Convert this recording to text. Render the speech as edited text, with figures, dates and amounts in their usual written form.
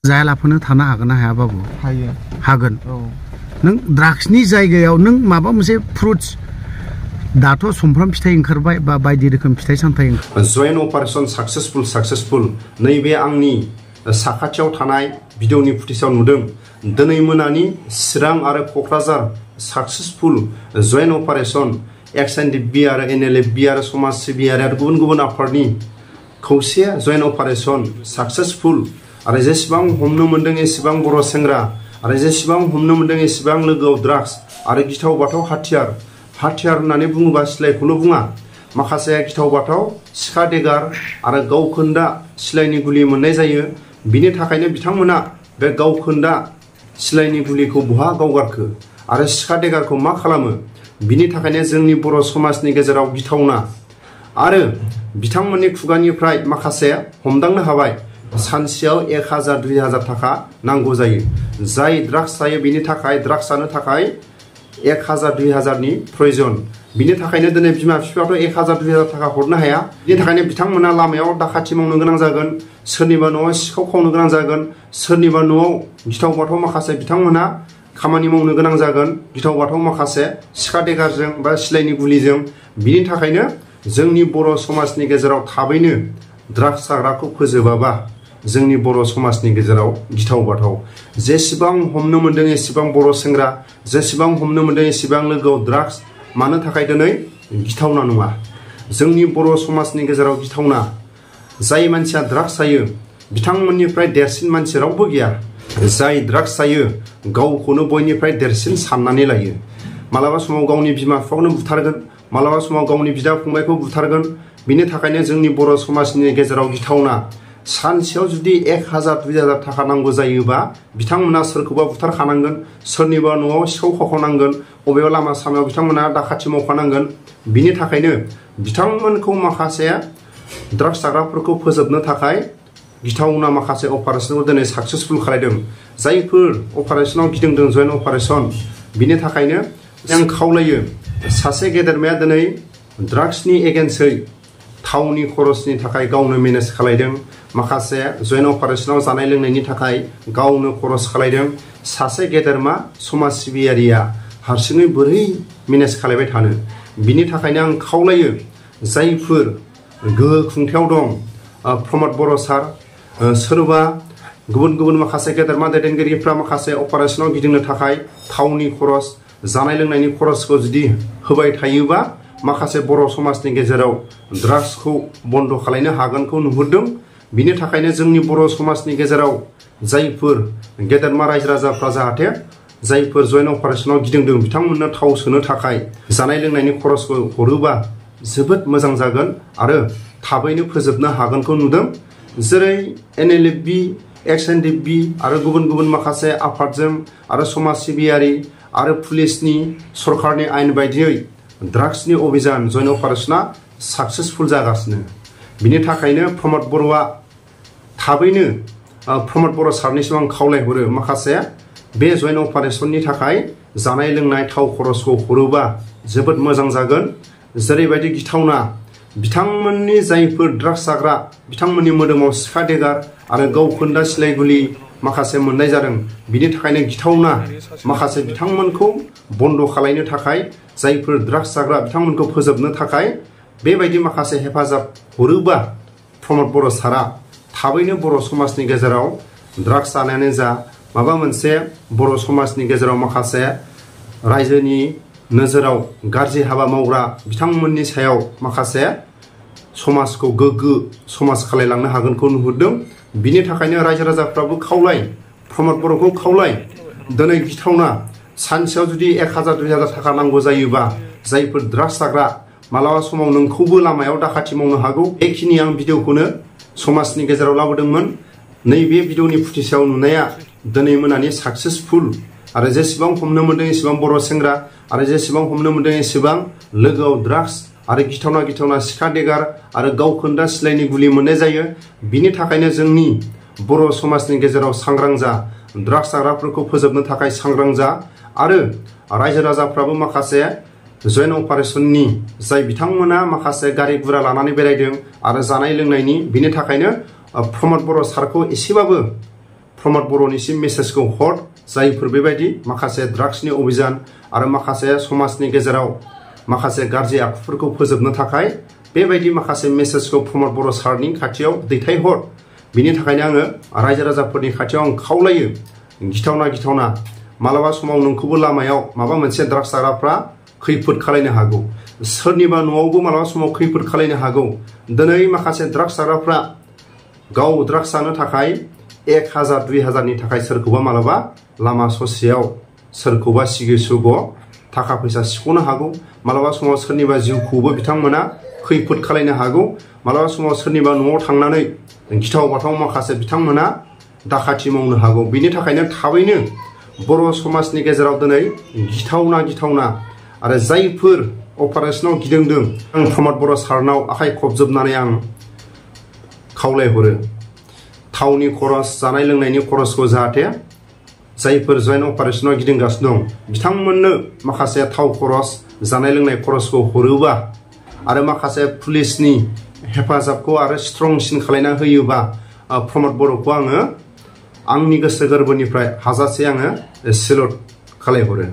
जायालाफोरनो थानो हागोन ना हाया बाबु? हायो। हागोन। औ। नों ड्राग्सनि जायगायाव नों माबा मोनसे फ्रुट्स दाथ' सुमफ्राम फिथाइ ओंखारबाय बा बायदि रोखोम फिथाइ सामथाइ जयेन्ट अपारेशन साक्सेसफुल नैबे आंनि साखाथियाव थानाय भिडिअनि फुटेजाव नुदों दिनै मोनानि चिरां आरो Kokrajhar successful joint operation NDFB आरो NLFB आरो समाज सिबियारि आरो गुबुन गुबुन आफादनि खौसे जयेन्ट अपारेशन साक्सेसफुल आरो जेसेबां हमनो मोनदों एसेबां बर' सेंग्रा आरो जेसेबां हमनो मोनदों एसेबां लोगोआव ड्राग्स आरो गिथाव बाथाव हाथियार होननानै बुङोबा सिलाइखौल' बुङा माखासे गिथाव बाथाव सिखा देगार आरो गावखोन्दा सिलाइनि गुलि मोननाय जायो। बिनि थाखायनो बिथांमोना बे गावखोन्दा सिलाइनि गुलिखौ बहा गावगारखो आरो सिखा देगारखौ मा खालामो बिनि थाखायनो जोंनि बर' समाजनि गेजेराव गिथावना आरो बिथांमोननि खुगानिफ्राय माखासे हमदांनो हाबाय सानसेयाव 1000-2000 थाखा नांगौ जायो। जाय ड्राग्स जायो बिनि थाखाय ड्राग्स जानो थाखाय 1000-2000 नि प्रयोजन। बिनि थाखायनो दिनै बिमा बिफायाथ' 1000-2000 थाखा हरनो हाया। बिनि थाखायनो बिथांमोना लामायाव दाखाथि मावनो गोनां जागोन, सोरनिबा न'आव सिखाव खावनो गोनां जागोन, सोरनिबा न'आव गिथाव बाथाव माखासे बिथांमोना खामानि मावनो गोनां जागोन गिथाव बाथाव माखासे सिखा देगारजों बा सिलाइनि गुलिजों। बिनि थाखायनो जोंनि बर' समाजनि गेजेराव थाबैनो ड्राग्स जाग्राखौ फोजोबाबा जोंनि बर' समाजनि गेजेराव गिथाव बाथाव जेसेबां हमनो मोनदों एसेबां बर' सेंग्रा जेसेबां हमनो मोनदों एसेबां लोगोआव ड्राग्स मानो थाखाय दिनै गिथावना नङा। जोंनि बर' समाजनि गेजेराव गिथावना जाय मानसिया ड्राग्स जायो बिथांमोननिफ्राय देरसिन मानसि रावबो गैया। जाय ड्राग्स जायो गावखौनो बयनिफ्राय देरसिन साननानै लायो। मालाबा समाव गावनि बिमा बिफाखौनो बुथारगोन, मालाबा समाव गावनि बिदा फंबायखौ बुथारगोन। बिनि थाखायनो जोंनि बर' समाजनि गेजेराव गिथावना सानसेयाव जुदि 1000-2000 थाखा नांगौ जायोबा बिथांमोना सोरखौबा बुथारखानांगोन, सोरनिबा न'आव सिखाव खावखानांगोन, बबेबा लामा सामायाव बिथांमोना दाखाथि मावखानांगोन। बिनि थाखायनो बिथांमोनखौ माखासे ड्राग्स जाग्राफोरखौ फोजोबनो थाखाय गिथावना माखासे अपारेशनखौ दिनै साक्सेसफुल खालायदों। जायफोर अपारेशनाव गिदिंदों जयेन्ट अपारेशन बिनि थाखायनो आं खावलायो सासे गेदेरमाया दिनै ड्राग्सनि एगेन्स्टै थावनि खरसनि थाखाय गावनो मेनेज खालायदों, माखासे जयेन्ट अपारेशनाव जानाय लोंनायनि थाखाय गावनो खरस खालायदों। सासे गेदेरमा समाज सिबियारिया हारसिङै बोरै मेनेज खालायबाय थानो? बिनि थाखायनो आं खावलायो जायफोर गोहो खुंथायाव दं प्रमद बर' सार सोरबा गुबुन गुबुन माखासे गेदेरमा दैदेनगिरिफ्रा माखासे अपारेशनाव गिदिंनो थाखाय थावनि खरस जानाय लोंनायनि खरसखौ जुदि होबाय थायोबा माखासे बर' समाजनि गेजेराव ड्राग्सखौ बन्द खालायनो हागोनखौ नुहुरदों। बिनि थाखायनो जोंनि बर' समाजनि गेजेराव जायफोर गेदेरमा रायजो राजाफ्रा जाहाथे जायफोर जयेन्ट अपारेशनाव गिदिंदों बिथांमोननो थाव सोनो थाखाय जानाय लोंनायनि खरसखौ हरोबा जोबोद मोजां जागोन आरो थाबैनो फोजोबनो हागोनखौ नुदों। जेरै NLFB, NDFB आरो गुबुन गुबुन माखासे आफादजों आरो समाज सिबियारि आरो पुलिसनि सरकारनि आयेन बायदियै ड्राग्सनि अभियान जयेन्ट अपारेशना साक्सेसफुल जागासिनो। बिनि थाखायनो प्रमद बर'आ थाबैनो प्रमद बर' सारनिसिम आं खावलायहरो माखासे बे जयेन्ट अपारेशननि थाखाय जानाय लोंनाय थाव खरसखौ हरोबा जोबोद मोजां जागोन। जेरैबायदि गिथावना बिथांमोननि जायफोर ड्राग्स जाग्रा बिथांमोननि मोदोमाव सिखा देगार आरो गावखोन्दा सिलाइ गुलि माखासे मोननाय जादों। बिनि थाखायनो गिथावना माखासे बिथांमोनखौ बन्द खालायनो थाखाय जायफोर ड्राग्स जाग्रा बिथांमोनखौ फोजोबनो थाखाय बेबायदि माखासे हेफाजाब हरोबा प्रमद बर' सारा थाबैनो बर' समाजनि गेजेराव ड्राग्स जानायानो जा माबा मोनसे बर' समाजनि गेजेराव माखासे रायजोनि नोजोराव गाज्रि हाबा मावग्रा बिथांमोननि सायाव माखासे समाजखौ गोग्गो समाज खालायलांनो हागोनखौ नुहुरदों। बिनि थाखायनो रायजो राजाफ्राबो खावलाय प्रमद बर'खौ खावलाय दिनै गिथावना सानसेयाव जुदि 1000-2000 थाखा नांगौ जायोबा जायफोर ड्राग्स जाग्रा मालाबा समाव नोंखौबो लामायाव दाखाथि मावनो हागौ। बेखिनि आं भिडिअखौनो समाजनि गेजेराव लाबोदोंमोन। नैबे भिडिअनि फुटेजाव नुनाया दिनै मोनानि साक्सेसफुल आरो जेसेबां हमनो मोनदों एसेबां बर' सेंग्रा आरो जेसेबां हमनो मोनदों एसेबां लोगोआव ड्राग्स आरो गिथावना गिथावना सिखा देगार आरो गावखोन्दा सिलाइनि गुलि मोननाय जायो। बिनि थाखायनो जोंनि बर' समाजनि गेजेराव सांग्रां जा, ड्राग्स जाग्राफोरखौ फोजोबनो थाखाय सांग्रां जा आरो रायजो राजाफ्राबो माखासे जयेन्ट अपारेशननि जाय बिथांमोना माखासे गारि गुरा लानानै बेरायदों आरो जानाय लोंनायनि बिनि थाखायनो प्रमद बर' सारखौ एसेबाबो प्रमद बर'निसिम मेसेजखौ हर जायफोर बेबायदि माखासे ड्राग्सनि अभियान आरो माखासे समाजनि गेजेराव माखासे गाज्रि आखुफोरखौ फोजोबनो थाखाय बेबायदि माखासे मेसेजखौ प्रमद बर' सारनि खाथियाव दैथायहर। बिनि थाखायनो आङो रायजो राजाफोरनि खाथियाव आं खावलायो गिथावना मालाबा समाव नोंखौबो लामायाव माबा मोनसे ड्राग्स जाग्राफ्रा खैफोद खालायनो हागौ, सोरनिबा न'आवबो मालाबा समाव खैफोद खालायनो हागौ। दिनै माखासे ड्राग्स जाग्राफ्रा गाव ड्राग्स जानो थाखाय 1000 2000नि थाखाय सोरखौबा मालाबा लामा ससेयाव सोरखौबा सिगि सुग' थाखा फैसा सिख'नो हागौ। मालाबा समाव सोरनिबा जिउखौबो बिथांमोना खैफोद खालायनो हागौ। मालाबा समाव सोरनिबा न'आव थांनानै गिथाव बाथाव माखासे बिथांमोना दाखाथि मावनो हागौ। बिनि थाखायनो थाबैनो बर' समाजनि गेजेराव दिनै गिथावना आरो जायफोर अपारेशनाव गिदिंदों आं प्रमद बर' सारनाव आखाइ खबजोबनानै आं खावलायहरो थावनि खरस जानाय लोंनायनि खरसखौ जाहाथे जायफोर जयेन्ट अपारेशनाव गिदिंगासिनो दं बिथांमोननो माखासे थाव खरस जानाय लोंनाय खरसखौ हरोबा आरो माखासे पुलिसनि हेफाजाबखौ आरो स्ट्रंसिन खालायना होयोबा प्रमद बर'खौ आङो आंनि गोसो गोरबोनिफ्राय हाजासे आङो सेलुट खालायहरो।